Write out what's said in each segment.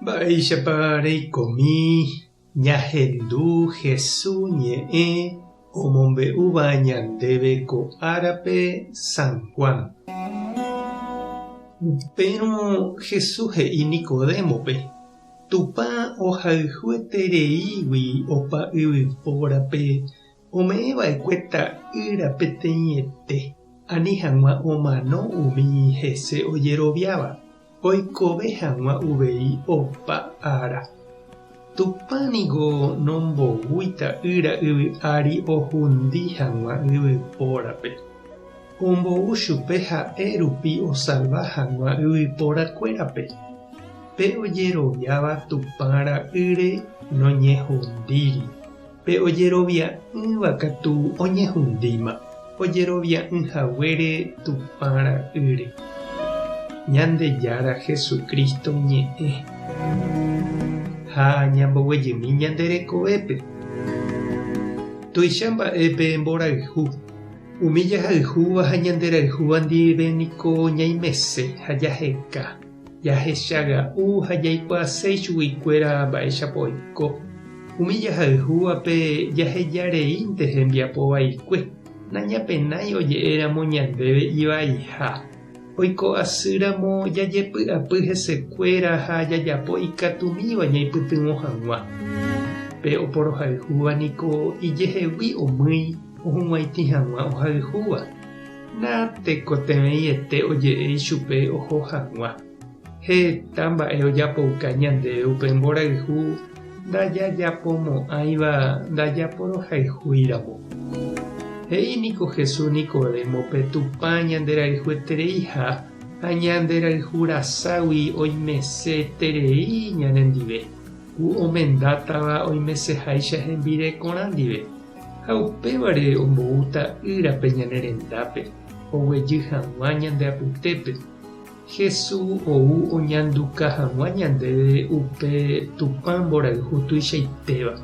Mba'éichapa reikomi ñahendu Hesu ñe'ẽ omombe'úva ñandéve ko árape San Juan? Upérõ Hesu he'i Nicodémope, Tupã ohayhuetereígui opa yvypórape Ome'ẽ va'ekue ta'ýra peteĩete, ani hag̃ua omano umi hese ojeroviáva, oikove hag̃ua uvei opa ára. Tupã niko nomboúi ta'ýra yvy ári ohundi hag̃ua yvypórape. Ombou chupe ha'e rupi osalva hag̃ua yvyporakuérape. Pe ojeroviáva Tupã ra'ýre noñehundíri. Pe ojerovia'ỹva katu oñehundíma, ojerovia'ỹ haguére Tupã Ra'ýre. Ñandejára Jesucristo ñe'ẽ. Ha ñamboguejymi ñande rekovépe. Tuicha mba'e pe mborayhu. Umi jahayhúva ha ñanderayhúva ndive niko ñaimese ha jaheka. Jahechaga'u ha jaikuaase ichuguikuéra mba'éichapa oiko. Umi jahayhúvape jaheja reínte hembiapo vaikue, nañapenái oje'éramo ñandéve ivaiha. Oiko asýramo jajepy'apy hesekuéra ha jajapo ikatumíva ñaipytyvõ hag̃ua. Pe oporohayhúva niko ijehegui omýi ohug̃uaitĩ hag̃ua ohayhúva. Natekotevẽiete oje'e ichupe oho hag̃ua. Heta mba'e ojapouka ñandéve upe mborayhu ndajajapomo'ãiva ndajaporohayhúiramo. He'i niko Jesús Nicodémope Tupã ñanderayhuetereiha ha ñanderayhuraságui oimeseterei ñanendive, ku omendátava oimeseháicha hembirekorã ndive. Ha upévare ombou Ta'ýrape ñane rendápe, oguejy hag̃ua ñande apytépe. Jesús ou oñanduka hag̃ua ñandéve upe Tupã mborayhu tuichaitéva.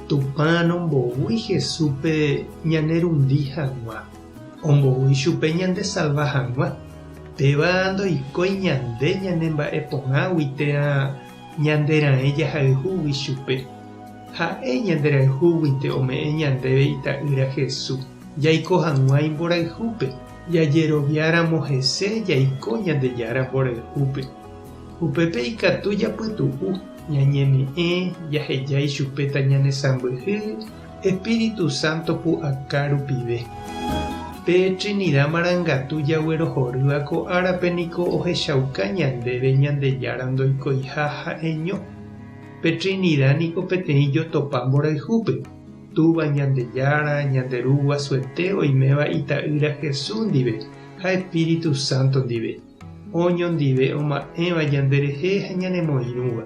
Tupã nomboúi Jesúspe ñanerundi hag̃ua, omboúi chupe ñandesalva hag̃ua. Péva ndoikói ñande ñanemba'eporãgui térã ñande raẽ jahayhúgui chupe. Ha'e ñanderayhúguinte ome'ẽ ñandéve Ita'ýra Jesús, jaiko hag̃ua imborayhúpe. Jajeroviáramo hese jaiko Ñandejára mborayhúpe. Upépe ikatu japytu'u, ñañeme'ẽ, jaheja ichupe tañanesãmbyhy Espíritu Santo pu'aka rupive. Pe Trinidad marangatu jaguerohorýva ko árape niko ohechauka ñandéve Ñandejára ndoikoiha ha'eño. Pe Trinidad niko peteĩ jotopa mborayhúpe, Túva Ñandejára, ñande Ru Guasuete oiméva Ita'ýra Jesús ndive ha Espíritu Santo ndive, oñondive oma'ẽva ñanderehe ha ñanemoirũva.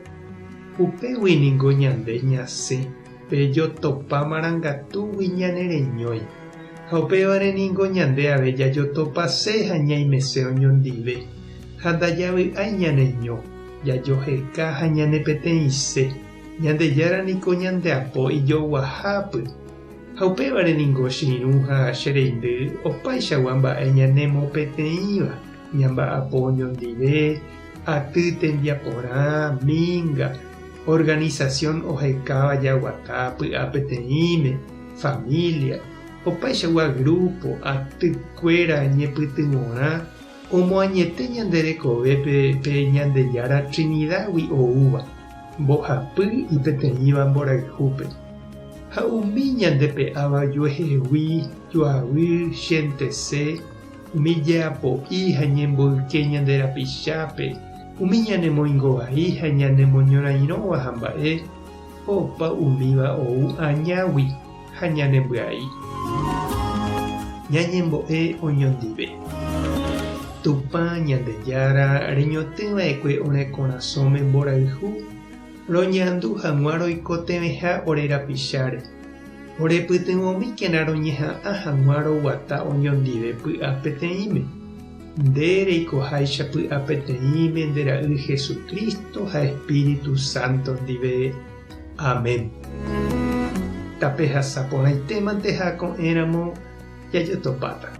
Upégui ningo ñande ñasẽ pe jotopa marangatúgui ñanereñói. Ha upévare ningo ñande ave jajotopase ha ñaimese oñondive, ha ndajavy'ái ñaneño. Jajoheka ha ñanepeteĩse, Ñandejára niko ñandeapo ijoguahápy. Ha upévare ningo che irũ ha che reindy opaichagua mba'e ñanemopeteĩva, ñamba'apo oñondive, aty tembiaporã, minga, organización ohekáva jaguata py'a peteĩme, familia, opaichagua grupo, aty kuéra ñepytyvõrã, Omoañete ñande rekovépe pe Ñandejára Trinidad-gui oúva, mbohapy ipeteĩva mborayhúpe. Ha umi ñande pe'áva juehegui, joavy, chentese, umi jeapo'i ha ñemboyke ñande rapichápe, umi ñanemoingovai ha ñanemoñorairõva ha mba'e, opa umíva ou añágui ha ñanembyai. Ñañembo'e oñondive. Tupã Ñandejára reñotỹ va'ekue ore korasõme mborayhu, roñandu hag̃ua roikotevẽha ore rapicháre. Orepytyvõmíkena roñeha'ã hag̃ua roguata oñondive py'a peteĩme. Nde reikoháicha py'a peteĩme nde Ra'y Jesucristo ha Espíritu Santo ndive. Amén. Tapehasa porãitémante ha ko'ẽramo jajotopáta.